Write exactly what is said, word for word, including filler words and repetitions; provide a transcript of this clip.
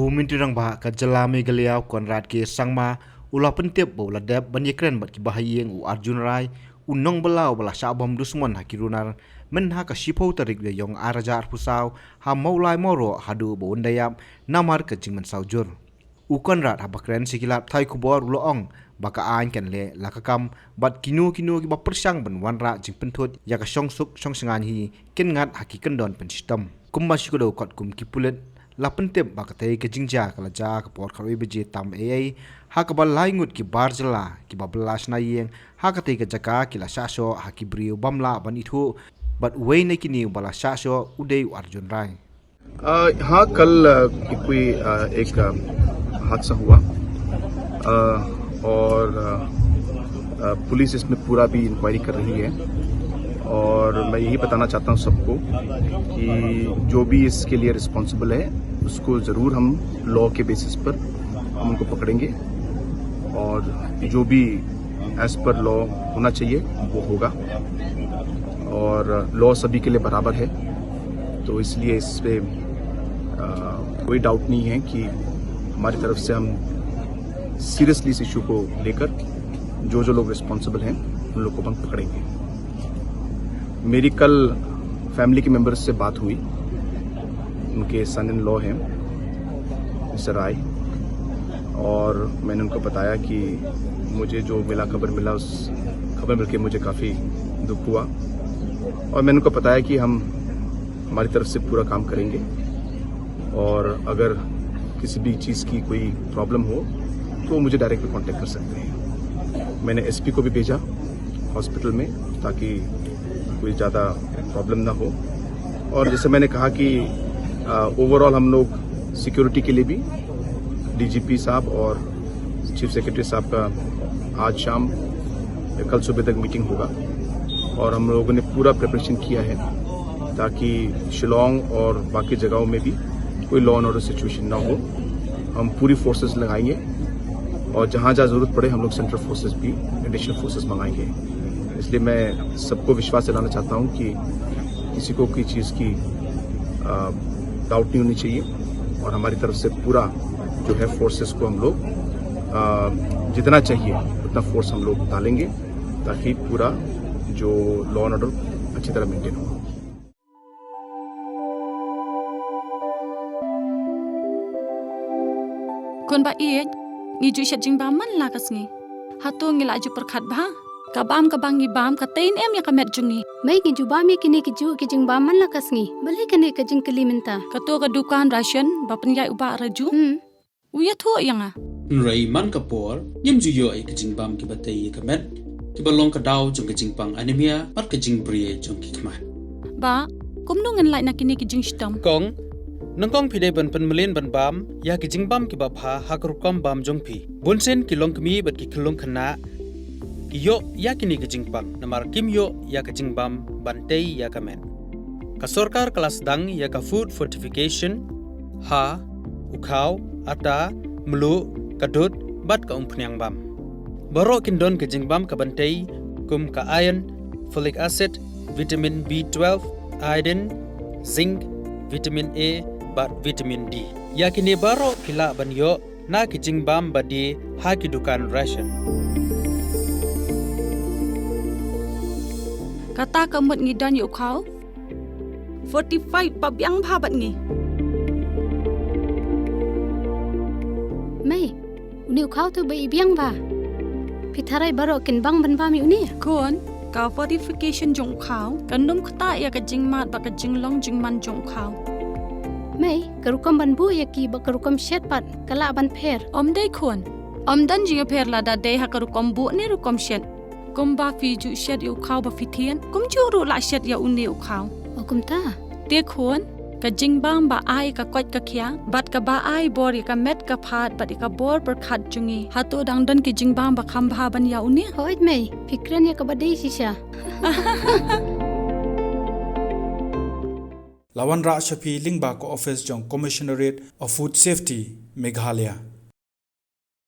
U Myntri Rangbah ka jylla Meghalaya u Conrad K Sangma u la pyntip ba u la dep ban ïakren bad ki bahaïing u Arjun Rai, u nongbylla uba la shah bom dusmon ha ki runar mynha ka shiphew tarik u Ïaïong ar hajar arphew saw ha Mawlai Mawroh haduh ba un da ïap namar ka jingmynsaw jur. U Conrad haba kren sha ki lad pathai khubor u la ong ba ka aiñ kan leh la ka kam bad kino kino kiba pyrshang ban wanrah jingpynthut ïa ka shongsuk shongshngaiñ hi kin ngat ha ki kyndon pynshitom. Kumba shi kdew kot kum ki pulit la pyntip ba katei ka jingjia ka la jia ka por khatwei baje tam eiei ha kaba lai ngut ki bar jylla kiba bylla shna ïing ha katei ka jaka ki la shah shoh ha ki briew bym lah ban ithuh bad uwei na kine uba la shah shoh u dei u Arjun Rai. अ, हाँ, कल, अ, कोई, अ, एक, अ, हादसा हुआ, अ, और, अ, अ, पुलिस इसमें पूरा भी इंक्वायरी कर रही है और मैं यही बताना चाहता हूँ सबको कि जो भी इसके लिए रिस्पॉन्सिबल है, उसको ज़रूर हम लॉ के बेसिस पर हम उनको पकड़ेंगे और जो भी एज पर लॉ होना चाहिए, वो होगा। और लॉ सभी के लिए बराबर है, तो इसलिए इस पे, अ, कोई डाउट नहीं है कि हमारी तरफ से हम सीरियसली इस इशू को लेकर जो जो लोग रिस्पॉन्सिबल हैं, उन लोग को हम पकड़ेंगे। मेरी कल फैमिली के मेंबर्स से बात हुई, उनके सन इन लॉ हैं मिस्टर राय, और मैंने उनको बताया कि मुझे जो मिला, खबर मिला, उस खबर मिलके मुझे काफ़ी दुख हुआ। और मैंने उनको बताया कि हम हमारी तरफ से पूरा काम करेंगे और अगर किसी भी चीज़ की कोई प्रॉब्लम हो तो मुझे डायरेक्टली कॉन्टैक्ट कर सकते हैं। मैंने एसपी को भी भेजा हॉस्पिटल में ताकि कोई ज़्यादा प्रॉब्लम ना हो। और जैसे मैंने कहा कि, अ, ओवरऑल हम लोग सिक्योरिटी के लिए भी डीजीपी साहब और चीफ सेक्रेटरी साहब का आज शाम या कल सुबह तक मीटिंग होगा और हम लोगों ने पूरा प्रिपरेशन किया है ताकि शिलोंग और बाकी जगहों में भी कोई लॉ एंड ऑर्डर सिचुएशन ना हो। हम पूरी फोर्सेस लगाएंगे और जहाँ जहाँ ज़रूरत पड़े हम लोग सेंट्रल फोर्सेस भी, एडिशनल फोर्सेस मंगाएंगे। इसलिए मैं सबको विश्वास दिलाना चाहता हूँ कि किसी को कोई चीज़ की, अ, डाउट नहीं होनी चाहिए और हमारी तरफ से पूरा जो है फोर्सेस को हम लोग, अ, जितना चाहिए उतना फोर्स हम लोग डालेंगे ताकि पूरा जो लॉ एंड ऑर्डर अच्छी तरह मेंटेन हो। Khun ba ïeit, ngi ju shet jingbam man la ka sngi. Hato ngi la ju pyrkhat bha? Ka bam kaba ngi bam ka tei em ïa ka met jong ngi? Mei, ngi ju bam ïa kine ki ju ki jingbam man la ka sngi. Balei kane ka jingkylli mynta? Kato ka dukan ration ba pynïaid u Bah Raju. Hmm. U ïathuh ïa nga. Hynrei man ka por, ngim ju ïoh ïa ka jingbam kiba tei ïa ka met, kiba long ka daw jong ka jingpang anemia, bad ka jingbri jong ki khmat. Bah, kumno ngan lait na kine ki jingshitom? Kong, nyngkong phi dei ban pynmlien ban bam ïa ki jingbam kiba bha ha ka rukom bam jong phi. Bunsien ki longkmie bad ki khyllung khynnah ki ïoh ïa kine ki jingpang namar kim ïoh ïa ka jingbam ban tei ïa ka met. Ka sorkar ka la sdang ïa ka food fortification ha u khaw, ata, mluh, ka dud bad ka umphniang bam. Baroh kin don ka jingbam kaban tei kum ka iron, folic acid, vitamin B twelve, iodine, zinc, vitamin A bad vitamin D. Ïa kine baroh phi lah ban ïoh na ki jingbam ba die ha ki dukan ration. Kata ka mut ngi don ïa u khaw fortified ba biang bha bad ngi. Mei, une u khaw te ba i biang bha. Phi tharai baroh kin bang ban bam ïa une? Khun, ka fortification jong u khaw kan ym ktah ïa ka jingmad bad ka jinglong jingman jong u khaw. Mei, ka rukom ban buh ïa ki bad ka rukom shet pat ka lah ban pher? Ym dei khun. Ym don jingïapher lada dei ha ka rukom buh ne rukom shet. Kumba phi ju shet ïa u khaw ba phi thied, kumjuh ruh lah shet ïa une u khaw. O kumta? Te khun, ka jingbam ba ai ka koit ka khiah bad kaba ai bor ïa ka met ka phad bad ïa ka bor pyrkhat jong ngi, hato dang don ki jingbam ba kham bha ban ïa une? Hooid mei, phi kren ïa kaba dei shisha. La wanrah sha phi lyngba ka office jong Commissionerate of Food Safety, Meghalaya.